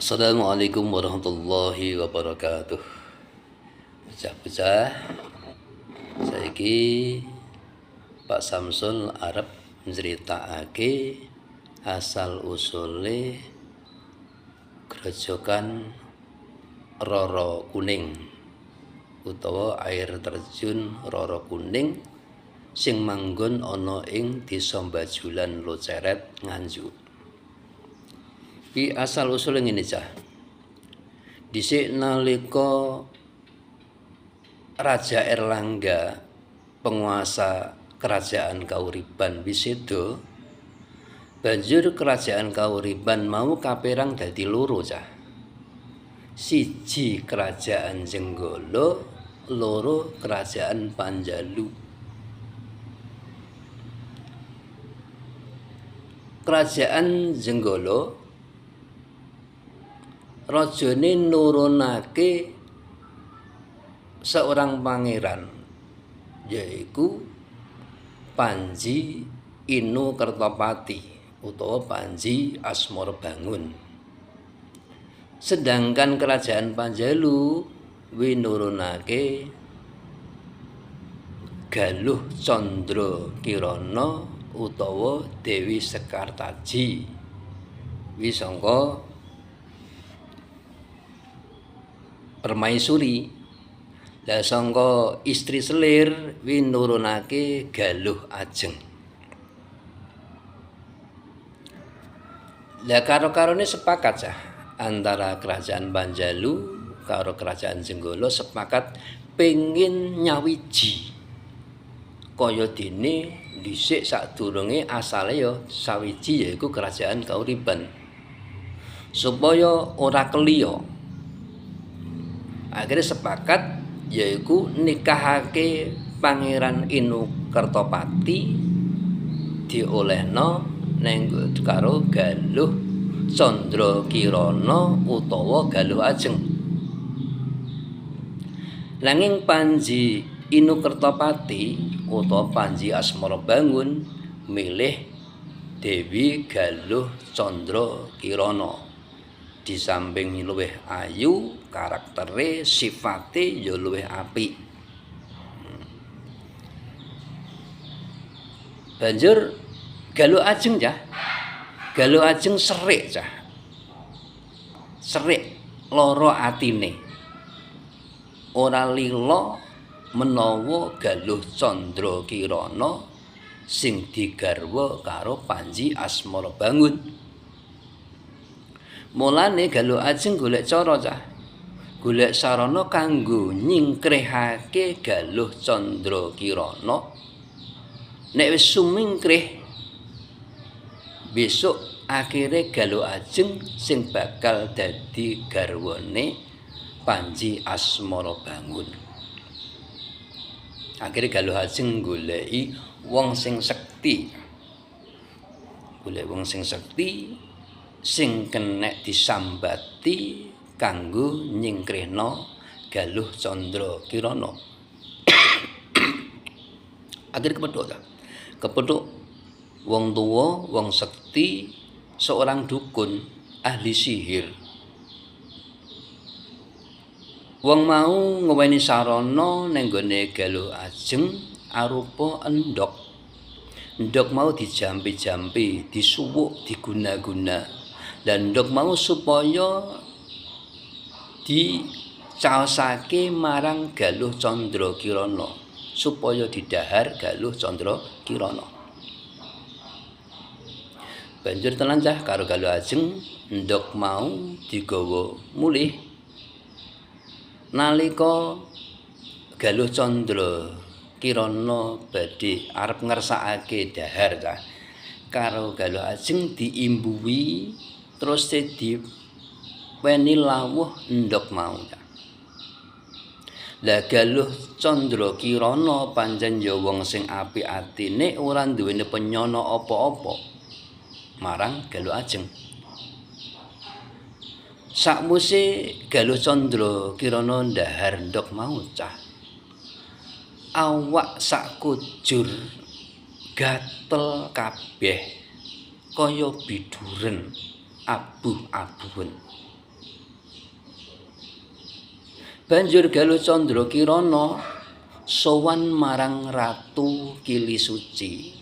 Assalamualaikum warahmatullahi wabarakatuh. Bocah-bocah, saiki Pak Samsul arep nyritakake asal usule grojogan Roro Kuning utawa air terjun Roro Kuning sing manggon ana ing Desa Bajulan Loceret, Nganjuk. Ki asal usule ngene cah. Dhisik nalika Raja Erlangga, penguasa Kerajaan Kauriban wis seda, banjur Kerajaan Kauriban mau kaperang dadi loro cah. Siji Kerajaan Jenggala, loro Kerajaan Panjalu. Kerajaan Jenggala rajane nurunake seorang pangeran, yaiku Panji Inu Kertapati utawa Panji Asmara Bangun. Sedangkan Kerajaan Panjalu wi nurunake Galuh Candra Kirana utawa Dewi Sekartaji, wi sangka permaisuri. Lah sangka istri selir wi nurunake Galuh Ajeng. Lah karo-karone sepakat cah, antara Kerajaan Panjalu karo Kerajaan Jenggala sepakat pengin nyawiji. Kaya dene dhisik sadurunge asale ya sawiji, yaiku Kerajaan Kauriban, supaya ora keliya. Akhirnya sepakat yaiku nikahake Pangeran Inu Kertapati diolehno neng karo Galuh Candra Kirana utawa Galuh Ajeng. Nanging Panji Inu Kertapati utawa Panji Asmara Bangun milih Dewi Galuh Candra Kirana. Di samping luwih ayu karaktere, sifate ya luwih apik. Banjur Galuh Ajeng cah. Galuh Ajeng serik cah. Serik lara atine. Ora lila menawa Galuh Candra Kirana sing digarwa karo Panji Asmara Bangun. Mulane Galuh Ajeng golek cara cah. Golek sarana kanggo nyingkrihake Galuh Candra Kirana. Nek wis sumingkrih, besok akhire Galuh Ajeng sing bakal dadi garwane Panji Asmara Bangun. Akhire Galuh Ajeng goleki wong sing sekti. Golek wong sing sekti sing kenek disambati kanggo nyingkrihna Galuh Candra Kirana. Akhire kepethuk ta. Kepethuk wong tuwa, wong sekti, seorang dukun ahli sihir. Wong mau ngeweni sarana ning gone Galuh Ajeng arupa endhog. Endhog mau dijampi-jampi, disuwuk, diguna-guna. Lah endhog mau supaya dicaosake marang Galuh Candra Kirana, supaya didahar Galuh Candra Kirana. Banjur tenan cah karo Galuh Ajeng, endhog mau digawa mulih. Nalika Galuh Candra Kirana badhe arep ngersakake dahar cah, karo Galuh Ajeng diimbuhi terus diweni lawuh endhog mau cah. Lah Galuh Candra Kirana pancen ya wong sing apik atine, ora duweni penyana apa-apa marang Galuh Ajeng. Sakwise Galuh Candra Kirana ndahar endhog mau cah, awak sakujur gatel kabeh kaya biduren abuh-abuhen. Banjur Galuh Candra Kirana sowan marang Ratu Kili Suci,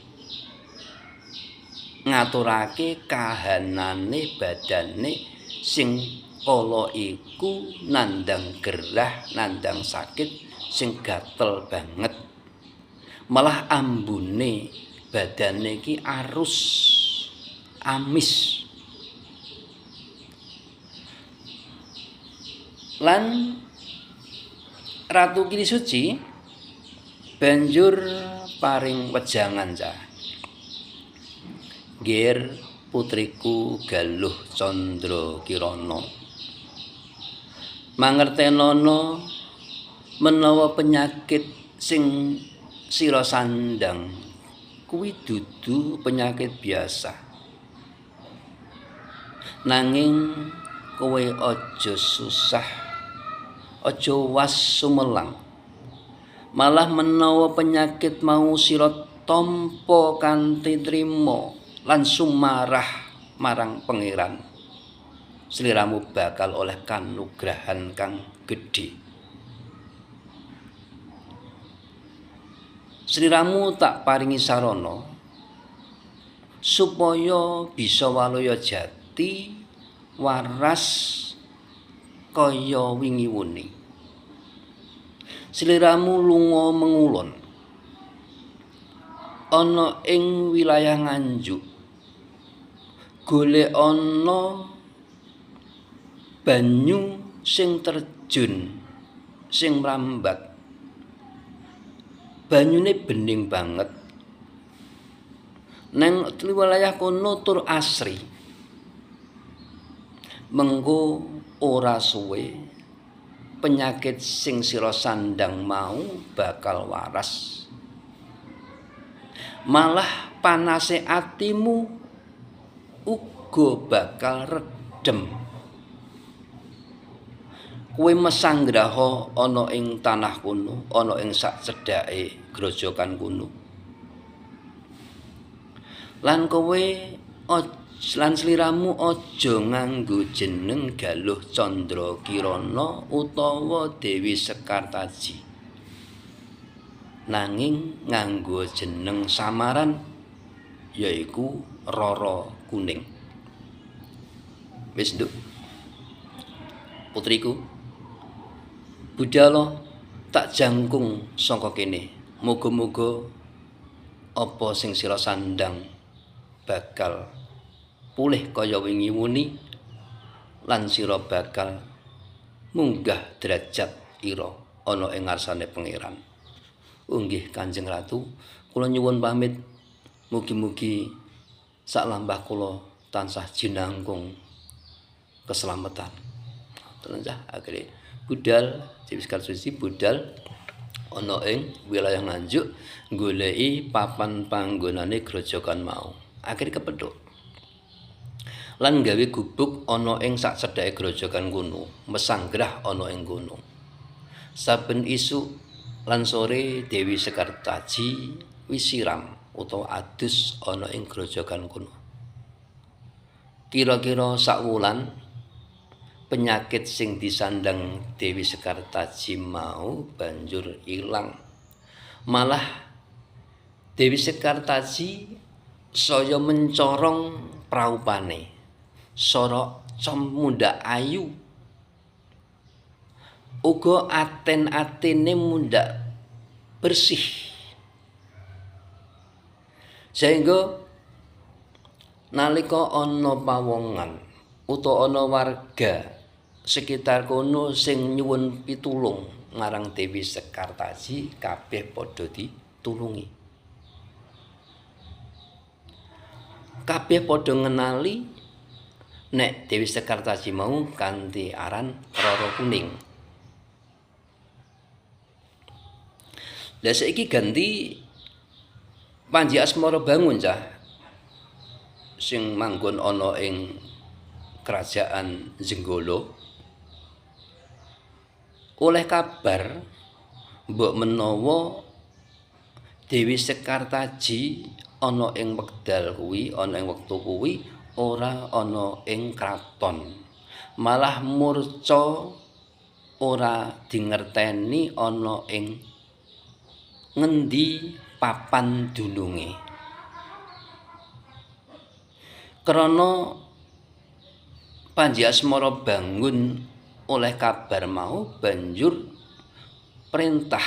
ngaturake kahanane badane sing kala iku nandhang gerah, nandhang sakit sing gatel banget. Malah ambune badane iki arus amis. Lan Ratu Kili Suci banjur paring wejangan cah. Ger putriku Galuh Candra Kirana, mangertenono menawa penyakit sing sira sandang kuwi dudu penyakit biasa. Nanging kowe aja susah, aja was sumelang. Malah menawa penyakit mau sira tampa kanthi trima lan sumarah marang Pangeran, sliramu bakal oleh kanugrahan kang gedhe. Sliramu tak paringi sarana supaya bisa waluya jati waras kaya wingi wuni. Sliramu lunga mengulon ana ing wilayah Nganjuk, golek ana banyu sing terjun sing mrambat. Banyune bening banget. Nang wilayah kono tur asri. Mengko ora suwe penyakit sing sira sandang mau bakal waras. Malah panase atimu uga bakal redem. Kowe mesanggraha ana ing tanah kono, ana ing sak cedhake grojogan kono. Lan kowe lan sliramu aja nganggo jeneng Galuh Candra Kirana utawa Dewi Sekartaji. Nanging nganggo jeneng samaran yaiku Rara Kuning. Wis, Nduk. Putriku, budhalo tak jangkung saka kene. Muga-muga apa sing sira sandang bakal pulih kaya wingi wuni lan sira bakal munggah derajat ira ana ing ngarsane Pangeran. Unggih Kanjeng Ratu, kula nyuwun pamit. Mugi-mugi sak lampah kula tansah jinangkung keselamatan. Tenan cah, akhire budal Dewi Sekar Suci budal ana ing wilayah Nganjuk goleki papan panggonane grojogan mau. Akhire kepethuk. Lan gawe gubuk ana ing sak cedhake grojogan kono, mesanggrah ana ing kono. Saben isuk lan sore Dewi Sekartaji wisiram utawa adus ana ing grojogan kono. Kira-kira sak wulan penyakit sing disandang Dewi Sekartaji mau banjur ilang. Malah Dewi Sekartaji saya mencorong praupane, sorok com mundhak ayu, uga aten-atene mundhak bersih, sehingga nalika ana pawongan utawa ana warga sekitar kono sing nyuwun pitulung marang Dewi Sekartaji, kabeh padha ditulungi. Kabeh padha ngenali nek Dewi Sekartaji mau kanthi aran Rara Kuning. Lah saiki ganti Panji Asmara Bangun cah sing manggon ana ing kerajaan Jenggala oleh kabar mbok menawa Dewi Sekartaji ana ing wekdal kuwi, ana ing wektu kuwi ora ana ing kraton, malah murca ora dingerteni ana ing ngendi papan dununge. Krana Panji Asmara Bangun oleh kabar mau banjur perintah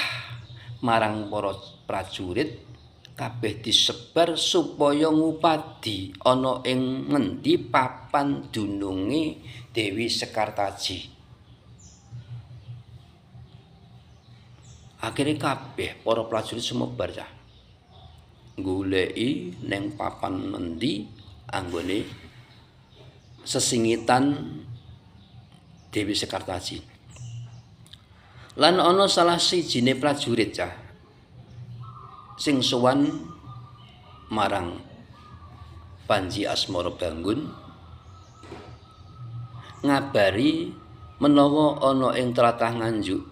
marang para prajurit kabeh disebar supaya ngupadi ana ing ngendi papan dununge Dewi Sekartaji. Akhire kabeh para prajurit sumebar cah goleki ning papan endi anggone sesingitan Dewi Sekartaji. Lan ana salah sijine prajurit cah sing sowan marang Panji Asmara Bangun ngabari menawa ana ing tlatah Nganjuk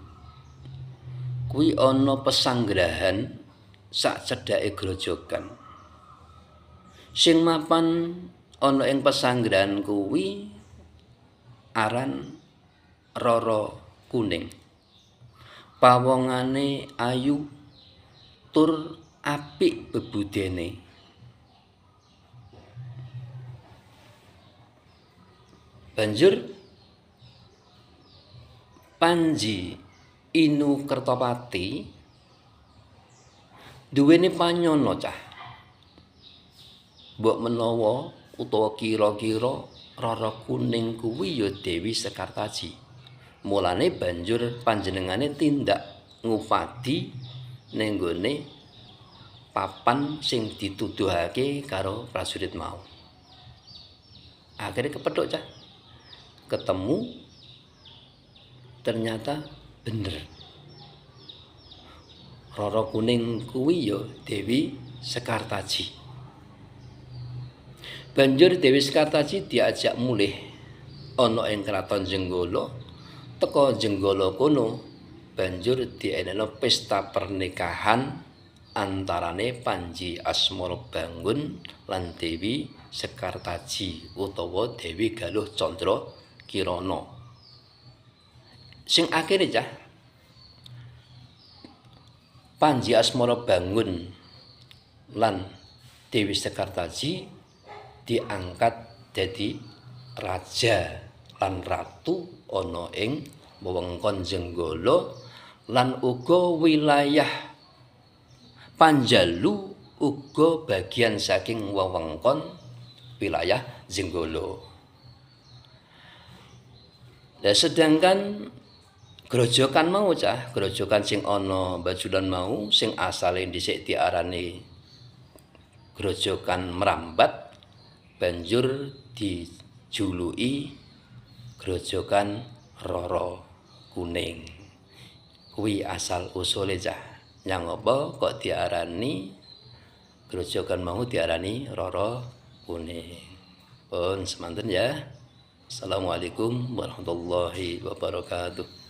kuwi ana pesanggrahan sak cedhake grojogan. Sing mapan ana ing pesanggrahan kuwi aran Rara Kuning. Pawongane ayu tur apik bebudene. Banjur Panji Inu Kertapati duweni panyono cah. Mbok menawa utawa kira-kira Rara Kuning kuwi ya Dewi Sekartaji. Mulane banjur panjenengane tindak ngupadi ning gone papan sing dituduhake karo prajurit mau. Akhirnya kepethuk cah. Ketemu ternyata bener. Rara Kuning kuwi ya Dewi Sekartaji. Banjur Dewi Sekartaji diajak mulih ana ing kraton Jenggala. Teka Jenggala kono banjur dienekno pesta pernikahan antarane Panji Asmara Bangun lan Dewi Sekartaji utawa Dewi Galuh Candra Kirana. Sing akhire cah Panji Asmara Bangun lan Dewi Sekartaji diangkat dadi raja lan ratu ana ing wewengkon Jenggala lan uga wilayah Panjalu uga bagian saking wewengkon wilayah Jenggala. Lah sedangkan grojogan mau cah, grojogan sing ana Bajulan mau sing asale dhisik diarani Grojogan Merambat banjur dijuluki Grojogan Rara Kuning. Kuwi asal usule cah. Nyang apa kok diarani grojogan mau diarani Rara Kuning. Pun semanten ya. Assalamualaikum warahmatullahi wabarakatuh.